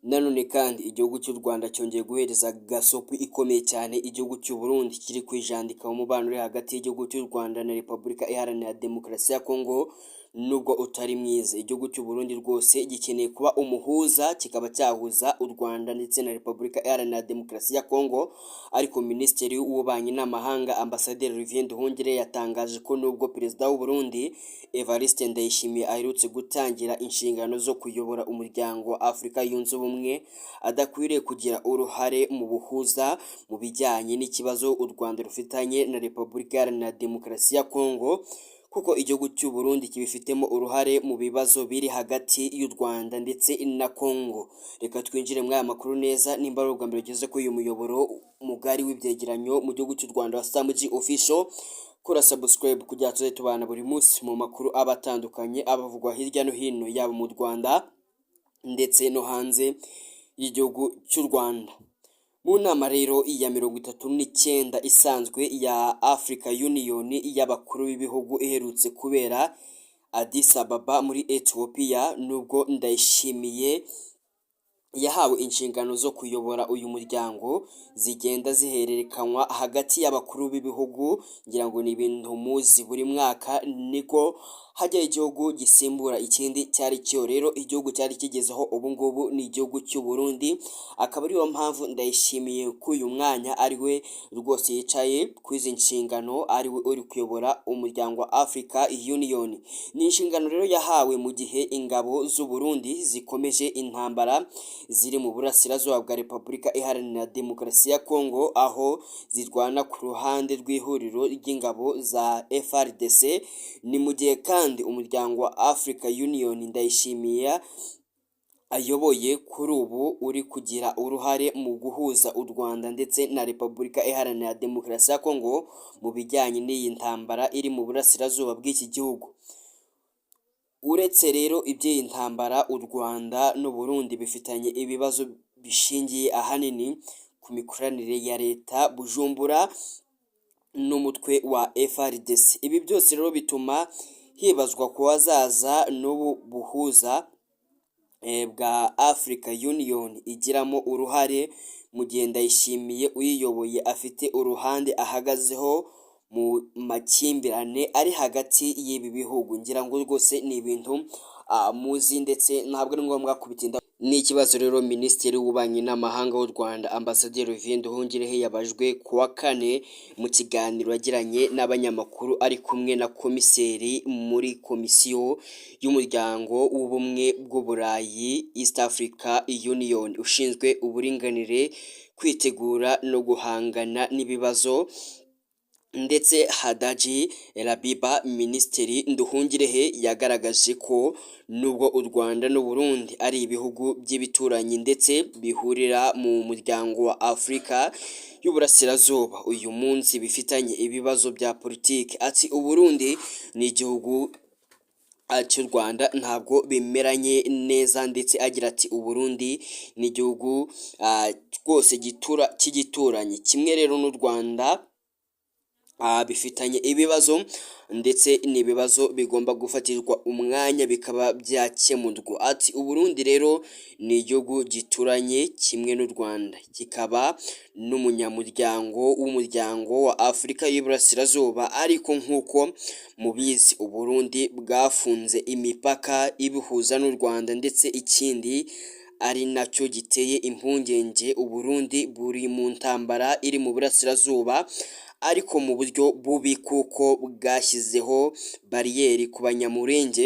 Nanone kandi igihugu cy'u Rwanda cyongeye guhereza gasopo ikomeye cyane igihugu cy'u Burundi kiri kwijandika mu mubano uri hagati y'igihugu cy'u Rwanda na Repubulika Iharanira Demokarasi ya Kongo nubwo utari mwiza. Igihugu cy'u Burundi rwose gikeneye kuba umuhuza, kikaba cyahuza u Rwanda ndetse na Repubulika Iharanira Demokarasi ya Kongo. Ariko Minisitiri w'Ububanyi n'Amahanga, Ambasaderi Olivier Nduhungirehe, yatangaje ko nubwo Perezida w'u Burundi Evariste Ndayishimiye aherutse gutangira inshingano zo kuyobora Umuryango wa Afurika Yunze Ubumwe, adakwiriye kugira uruhare mu buhuza mu bijyanye n'ikibazo u Rwanda rufitanye na Repubulika Iharanira Demokarasi ya Kongo, kuko igihugu cy'u Burundi kibifitemo uruhare mu bibazo biri hagati y'u Rwanda ndetse na Kongo. Reka twinjire muri aya makuru neza. Nimba ari ubwa mbere ugeze kuri uyu muyoboro mugari w'ibyegeranyo mu gihugu cy'u Rwanda wa Samuji Official, kora subscribe kugira tujye tubana buri munsi mu makuru aba atandukanye abavugwa hirya no hino, yaba mu Rwanda ndetse no hanze y'igihugu cy'u Rwanda. Mu nama rero ya 39 isanzwe ya Africa Union y'abakuru b'ibihugu iherutse kubera Addis Ababa muri Ethiopia, nubwo Ndayishimiye yahawe inshingano zo kuyobora uyu muryango zigenda zihererekanywa hagati y'abakuru b'ibihugu, ngira ngo ni ibintu muzi, buri mwaka niko hajya igihugu gisimbura ikindi cyari cyo. Rero igihugu cyari kigezeho ubu ngubu ni igihugu cy'u Burundi, akaba ariyo mpamvu Ndayishimiye ko uyu mwanya ari we rwose yicaye ku izi nshingano, ari we uri kuyobora umuryango wa Africa Union. Ni inshingano rero yahawe mu gihe ingabo z'u Burundi zikomeje intambara ziri mu burasirazuba bwa Repubulika Iharanira Demokarasi ya Kongo, aho zirwana ku ruhande rw'ihuriro ry'ingabo za FARDC. Ni mu gihe kandi umuryango wa Africa Union Ndayishimiye ayoboye kuri ubu uri kugira uruhare mu guhuza u Rwanda ndetse na Repubulika Iharanira Demokarasi ya Kongo mu bijyanye n'iyi ntambara iri mu burasirazuba bw'iki gihugu. Uretse rero iby'iyi ntambara, u Rwanda n'u Burundi bifitanye ibibazo bishingiye ahanini ku mikoranire ya leta Bujumbura n'umutwe wa FARDC. Ibi byose rero bituma hibazwa ku hazaza n'ubu buhuza bwa Africa Union igiramo uruhare, mu gihe Ndayishimiye uyiyoboye afite uruhande ahagazeho mu makimbirane ari hagati y'ibi bihugu. Ngira ngo rwose ni ibintu muzi, ndetse ntabwo ari ngombwa kubitinda. Ni ikibazo rero Minisitiri w'Ububanyi n'Amahanga w'u Rwanda, Ambasaderi Olivier Nduhungirehe, yabajwe ku wa kane mu kiganiro yagiranye n'abanyamakuru ari kumwe na Komiseri muri Komisiyo y'Umuryango w'Ubumwe bw'Uburayi, East Africa Union, ushinzwe uburinganire, kwitegura no guhangana n'ibibazo, ndetse Hadji Labiba. Minisitiri Nduhungirehe yagaragaje ko nubwo u Rwanda n'u Burundi ari ibihugu by'ibituranyi ndetse bihurira mu muryango wa Afurika y'Uburasirazuba, uyu munsi bifitanye ibibazo bya politiki. Ati: "U Burundi ni igihugu cy'u Rwanda, ntabwo bimeranye neza." Ndetse agira ati: "U Burundi ni igihugu rwose gitura cy'igituranyi kimwe rero n'u Rwanda, bifitanye ibibazo, ndetse ni ibibazo bigomba gufatirwa umwanya bikaba byakemurwa." Ati: "U Burundi rero ni igihugu gituranye kimwe n'u Rwanda, kikaba n'umunyamuryango w'Umuryango wa Afurika y'Iburasirazuba, ariko nk'uko mubizi u Burundi bwafunze imipaka ibihuza n'u Rwanda. Ndetse ikindi ari nacyo giteye impungenge, u Burundi buri mu ntambara iri mu burasirazuba, ariko mu buryo bubi, kuko bwashyizeho bariyeri ku Banyamurenge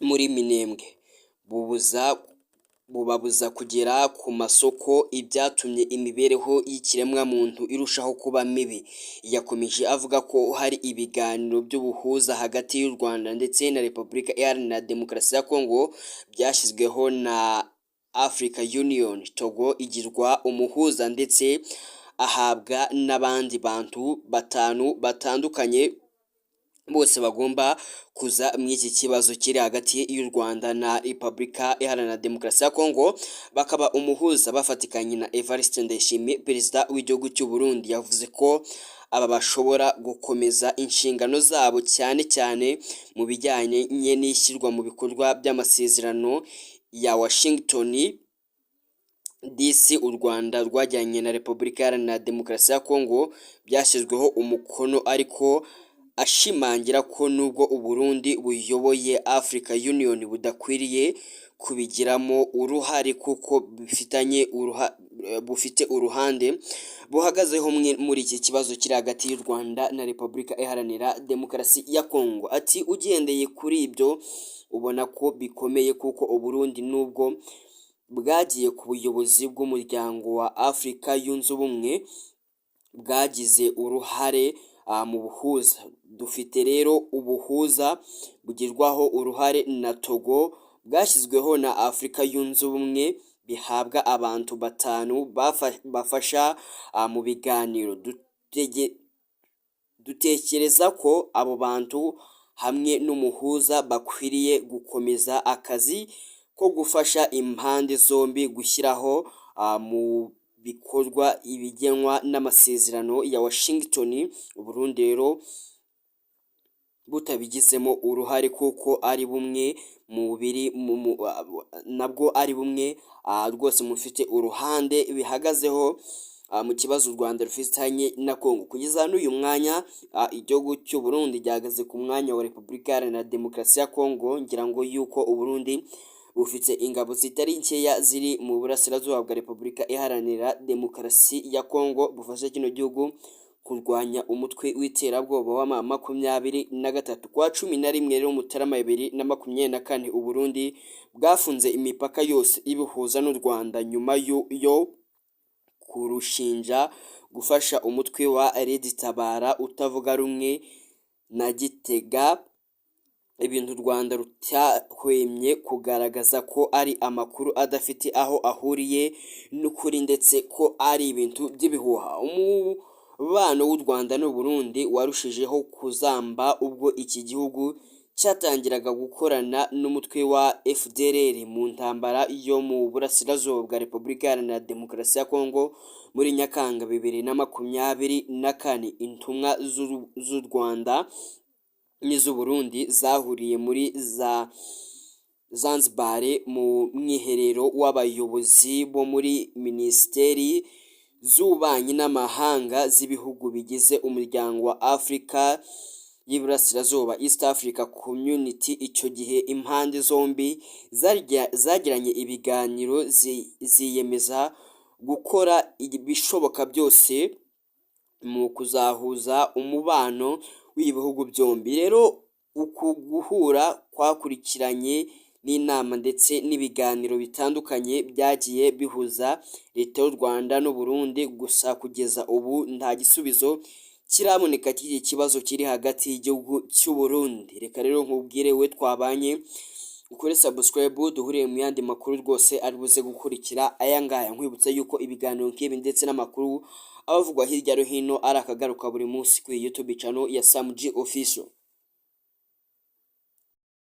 muri Minembwe, bubuza bubabuza kugera ku masoko, ibyatumye imibereho y'ikiremwamuntu irushaho kuba mibi." Yakomeje avuga ko hari ibiganiro by'ubuhuza hagati y'u Rwanda ndetse na Repubulika Iharanira Demokarasi ya Kongo byashyizweho na Africa Union, Togo igirwa umuhuza ndetse ahabwa n'abandi bantu batanu batandukanye, bose bagomba kuza mu iki kibazo kiri hagati y'u Rwanda na Repubulika Iharanira Demokarasi ya Kongo, bakaba umuhuza bafatikanye na Evariste Ndayishimiye, perezida w'igihugu cy'u Burundi. Yavuze ko aba bashobora gukomeza inshingano zabo cyane cyane mu bijyanye n'ishyirwa mu bikorwa by'amasezerano ya Washington. dix u Rwanda rwajyanye na Repubulika Iharanira Demokarasi ya Kongo byashyizweho umukono, ariko ashimangira ko nubwo u Burundi buyoboye Africa Union budakwiriye kubigiramo uruhare kuko bifitanye bufite uruhande buhagazeho muri iki kibazo kiri hagati y'u Rwanda na Repubulika Iharanira Demokarasi ya Kongo. Ati: "Ugendeye kuri ibyo ubona ko bikomeye, kuko u Burundi nubwo bwagiye ku buyobozi bw'Umuryango wa Afurika Yunze Ubumwe bwagize uruhare mu buhuza. Dufite rero ubuhuza bugirwaho uruhare na Togo bwashyizweho na Afurika Yunze Ubumwe, bihabwa abantu batanu bafasha mu biganiro. Dutekereza ko abo bantu hamwe n'umuhuza bakwiriye gukomeza akazi ko gufasha impande zombi gushyiraho mu bikorwa ibigenwa n'amasezerano ya Washington. Burundi rero butabigizemo uruhare kuko ari bumwe mu biri nabwo ari bumwe rwose mufite uruhande bihagazeho mu kibazo u Rwanda rufitanye na Kongo." Kugeza n'uyu mwanya igihugu cy'u Burundi gihagaze ku mwanya wa Repubulika Iharanira Demokarasi ya Kongo. Ngira ngo yuko u Burundi bufite ingabo zitari nkeya ziri mu burasirazuba bwa Repubulika Iharanira Demokarasi ya Kongo, bufasha kino gihugu kurwanya umutwe w'iterabwoba wa M23. Kwa 11 rero Mutarama 2024, u Burundi bwafunze imipaka yose ibihuza n'u Rwanda nyuma yo kurushinja gufasha umutwe wa Red Tabara utavuga rumwe na Gitega, ibintu u Rwanda rutahwemye kugaragaza ko ari amakuru adafite aho ahuriye n'ukuri ndetse ko ari ibintu by'ibihuha. Umubano w'u Rwanda n'u Burundi warushijeho kuzamba ubwo iki gihugu cyatangiraga gukorana n'umutwe wa FDLR mu ntambara yo mu burasirazuba bwa Repubulika Iharanira Demokarasi ya Kongo muri Nyakanga 2024. Intumwa z'u Rwanda n'iz'u Burundi zahuriye muri za Zanzibar mu mwiherero w'abayobozi bo muri minisiteri z'ububanyi n'amahanga z'ibihugu bigize Umuryango wa Afurika y'Iburasirazuba, East Africa Community. Icyo gihe impande zombi zagiranye ibiganiro ziyemeza gukora ibishoboka byose mu kuzahuza umubano w'ibihugu byombi. Rero uku guhura kwakurikiranye n'inama ndetse n'ibiganiro bitandukanye byagiye bihuza leta y'u Rwanda n'u Burundi, gusa kugeza ubu nta gisubizo kiraboneka cy'iki kibazo kiri hagati y'igihugu cy'u Burundi. Reka rero nkubwire we twabanye, ukore subscribe, duhuriye mu yandi makuru rwose ari buze gukurikira aya ngaya. Nkwibutsa yuko ibiganiro nk'ibi ndetse n'amakuru abavugwa hirya no hino ari akagaruka buri munsi kuri YouTube channel ya Sam G Official.